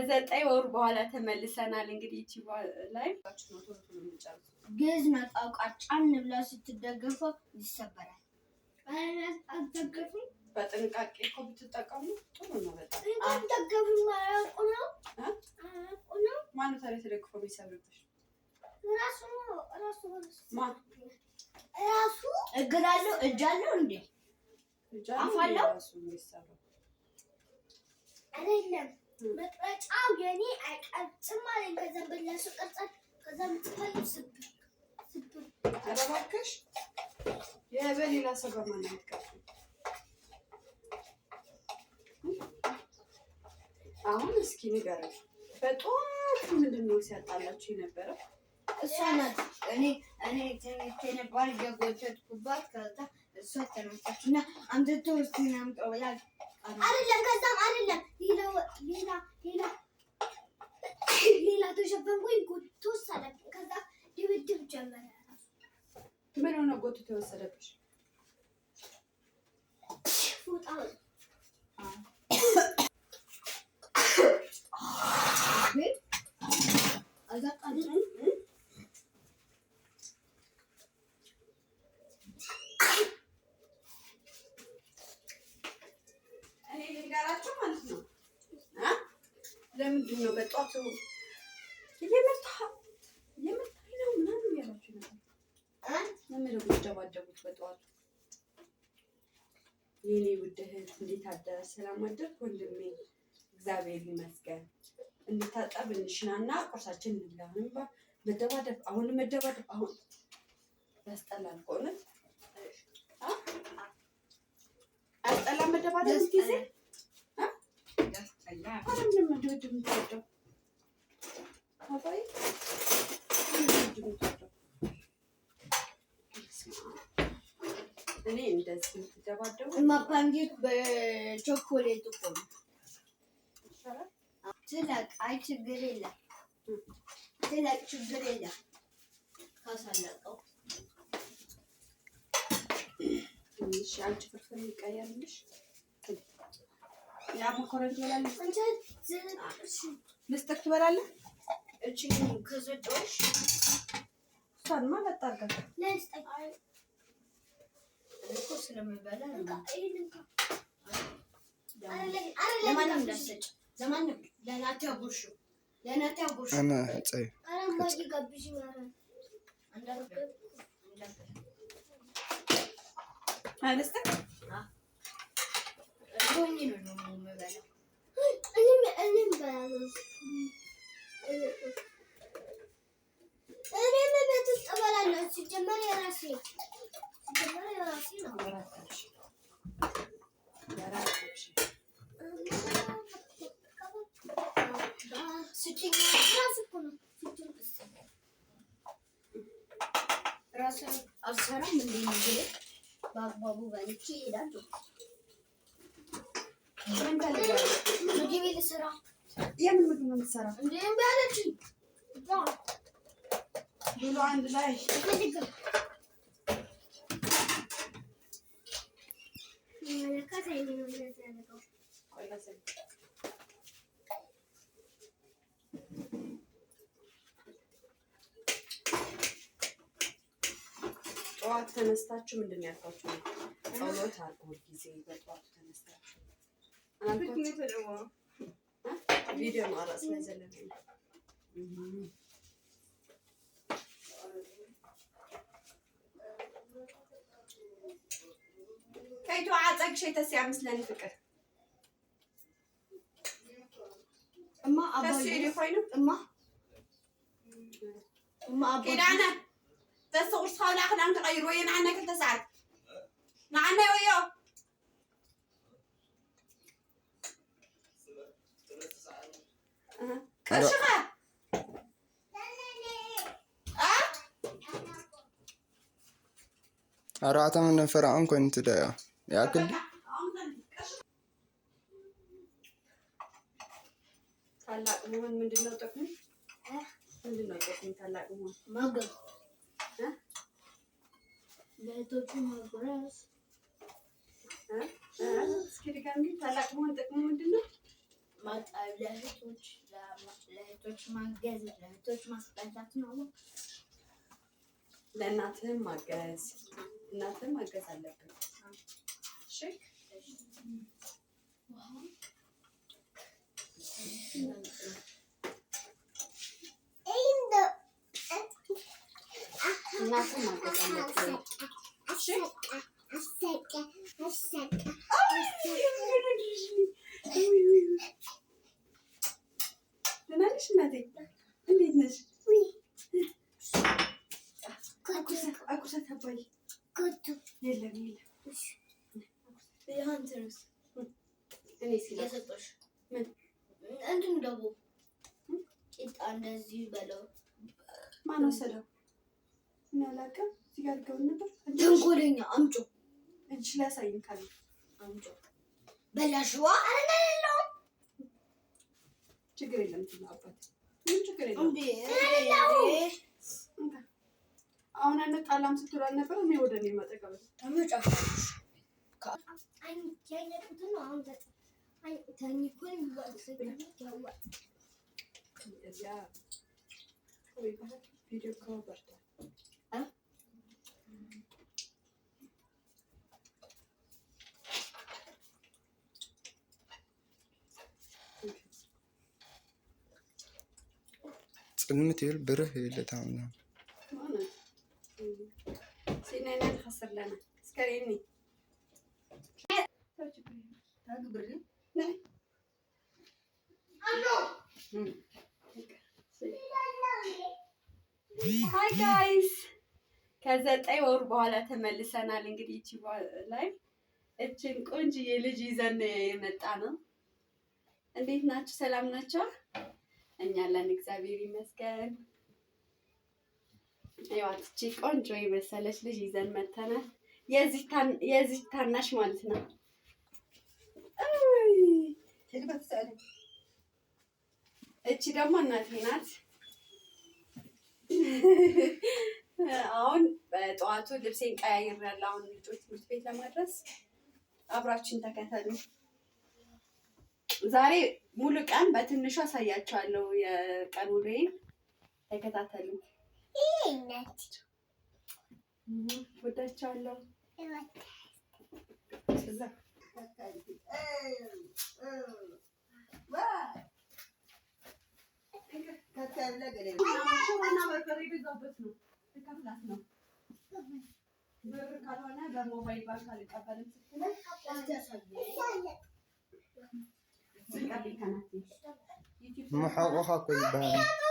ከ9 ወር በኋላ ተመልሰናል። እንግዲህ ዩቲዩብ ላይ ነው ቶሎ ቶሎ የምንጨርሰው። ግዕዝ ናት አውቃ ጫን ብላ ስትደገፈው ይሰበራል። አልደገፍም። በጥንቃቄ እኮ ብትጠቀሙ ጥሩ ነው በጣም። አልደገፍም። አያውቁ ነው አያውቁ ነው። ማነው ታዲያ ተደግፎ የሚሰብርብሽ? ራሱ ራሱ። ማን? ራሱ እግር አለው እጅ አለው እንዴ? ልጅ አፍ አለው? ራሱ የሚሰራው። አይደለም፣ መቅረጫው የኔ አይቀርጽም አለኝ። ከዛም በላሱ ቅርጻ ከዛም ጽፈል ስብር ስብር። ኧረ እባክሽ፣ የበሌላ ሰው በማን ነው የምትቀርጪው? አሁን እስኪ ንገረኝ፣ በጠዋቱ ምንድን ነው ሲያጣላችሁ የነበረው? እሷ ናት። እኔ ተኝቼ ነበር እየጎተትኩባት። ከዛ እሷ ተነሳች እና አምጥቶ እስኪ አምጣው ብላ አይደለም። ከዛም አይደለም፣ ሌላ ሌላ ሌላ ሌላ ተሸፈንኩኝ። ጎትቶ ወሰደብኝ። ከዛ ድብድብ ጀመረ ራሱ። ምን ሆነ ጎትቶ የወሰደብሽ? ፎጣ። እኔ ልንገራችሁ ማለት ነው እ ለምንድን ነው በጧቱ እየመታ እየመታ ነው ምናምን እያላችሁ ነበር? ለምን ነው የምትደባደቡት በጠዋቱ? የኔ ውድ እህት እንዴት አደረ? ሰላም አደርክ ወንድሜ? እግዚአብሔር ይመስገን። እንታጠብ እንሽናና ቁርሳችን እንብላ። አሁን መደባደብ፣ አሁን መደባደብ፣ አሁን ያስጠላል እኮ እውነት። አ? አያስጠላም መደባደብ ጊዜ? አረ ምንም ድብድብ የምትወደው አባዬ፣ ምንም ድብድብ የምትወደው? እኔ እንደዚህ የምትደባደቡ እማ pancake በቾኮሌት እኮ ነው። ይሻላል። ትለቅ፣ አይ ችግር የለም፣ ትለቅ፣ ችግር የለም ካሳለቀው። እሺ አንቺ ፍርፍር ይቀየርልሽ። ያ መኮረኒ ትበላለህ? ልስጥክ ትበላለህ? እቺ ከሰጠሁሽ። እሷንማ ለጣርጋት። እኮ ስለምበላ ነው። ለማንም እንዳትሰጭ፣ ለማንም፣ ለናቲ አጉርሹ፣ ለናቲ አጉርሹ። أنا ፀይ። ልስጥክ። ሆኜ ነው ደግሞ የምበላው። እኔም ቤት ውስጥ እበላለሁ። ሲጀመር የራሴ ነው። የራት አብሽ፣ የራት አብሽ። ስጭኝ። ራስ እኮ ነው። ራስ አልሰራም እንዴ? ምግብ በአግባቡ በልቼ እሄዳለሁ። ምን ፈልጋለህ? ምግብ ልስራ። የምን ምግብ ነው የምትሰራው? እንዴ እምቢ አለችኝ። ብሎ አንድ ላይ። አልፈልግም። መለካት አይኔ ነው እንደዚህ ያደረገው። ቆይ ላሳይህ። ጠዋት ተነስታችሁ ምንድን ነው ያልኳችሁ? ጸሎት አድርጉ ሁልጊዜ በጠዋቱ ተነስታችሁ አላልኳችሁም? ቪዲዮ ማውራት ስለዘለለኝ ነው። ከይቱ ዓፀግሸ ተስያ ምስለኒ ፍቅር። እማ። ተስኡ አባዬ። ድዩ ኮይኑ? እማ፣ እማ፣ አባዬ። ኪዳነ ተስ ቁርስኻ ብላ ክዳን ተቐይር ወይ ንዓና 2 ሰዓት ንዓና ወዮ። ቅርሽኻ አ 4 ፈረቓን ኮይኑ ትደያ ይኣክል። ታላቅ መሆን ምንድን ነው ጥቅሙ? ምንድን ነው ጥቅሙ ታላቅ መሆን? ማገዝ። እ? ለእህቶቹ ማጎረስ። እ? እ? እስኪ ድገም። ግን ታላቅ መሆን ጥቅሙ ምንድን ነው? ማጠብ፣ ለእህቶች ማገዝ፣ ለእህቶች ማስጠላት ነው። ለእናትህም ማገዝ፣ እናትህም ማገዝ አለብን። እሺ፣ እናትህም ማገዝ አለብን። እሺ፣ ደህና ነሽ እናቴ? እንዴት ነሽ? አኩርሳት አባዬ። የለም የለም። እኔ የሰጦሽ ምን? እንትን ደግሞ ቂጣ እንደዚህ በለው። ማን ወሰደው? እኔ አላውቅም። እዚህ ጋር አድርገውን ነበር። ተንኮለኛ አምጮ እጅሽ ላይ አሳይኝ ካለ አምጮ በላሽዋ። ችግር የለም። እንትን አባት ምንም ችግር የለም። አሁን አንጣላም ስትሉ አልነበረ? እኔ ወደ እኔ መጠቀም እዚያ ቪዲዮ በርቷል። ፅልምት ይብል ብርህ ይብል እታ ሲናይና ንኸስር ለና እስከሪኒ Hi guys፣ ከ9 ወር በኋላ ተመልሰናል። እንግዲህ ዩቲዩብ ላይ እችን ቆንጅዬ ልጅ ይዘን የመጣ ነው። እንዴት ናችሁ? ሰላም ናቸው? እኛ አለን፣ እግዚአብሔር ይመስገን። ይዋት እቺ ቆንጆ የመሰለች ልጅ ይዘን መተናል። የዚህ ታናሽ ማለት ነው። እቺ ደግሞ እናቴ ናት። አሁን በጠዋቱ ልብሴን ቀያይሬያለሁ። አሁን ልጆች ትምህርት ቤት ለማድረስ አብራችን ተከተሉ። ዛሬ ሙሉ ቀን በትንሹ አሳያቸዋለሁ። የቀን ውሎዬን ተከታተሉ። ወዳቸዋለሁ። ሽሮና በርበሬ የገዛሁበት ነው። ልከፍላት ነው። ብር ካልሆነ በሞባይል ባንክ አልቀበልም ስትለኝ ምሓቆኻ እኮ ይበሃል።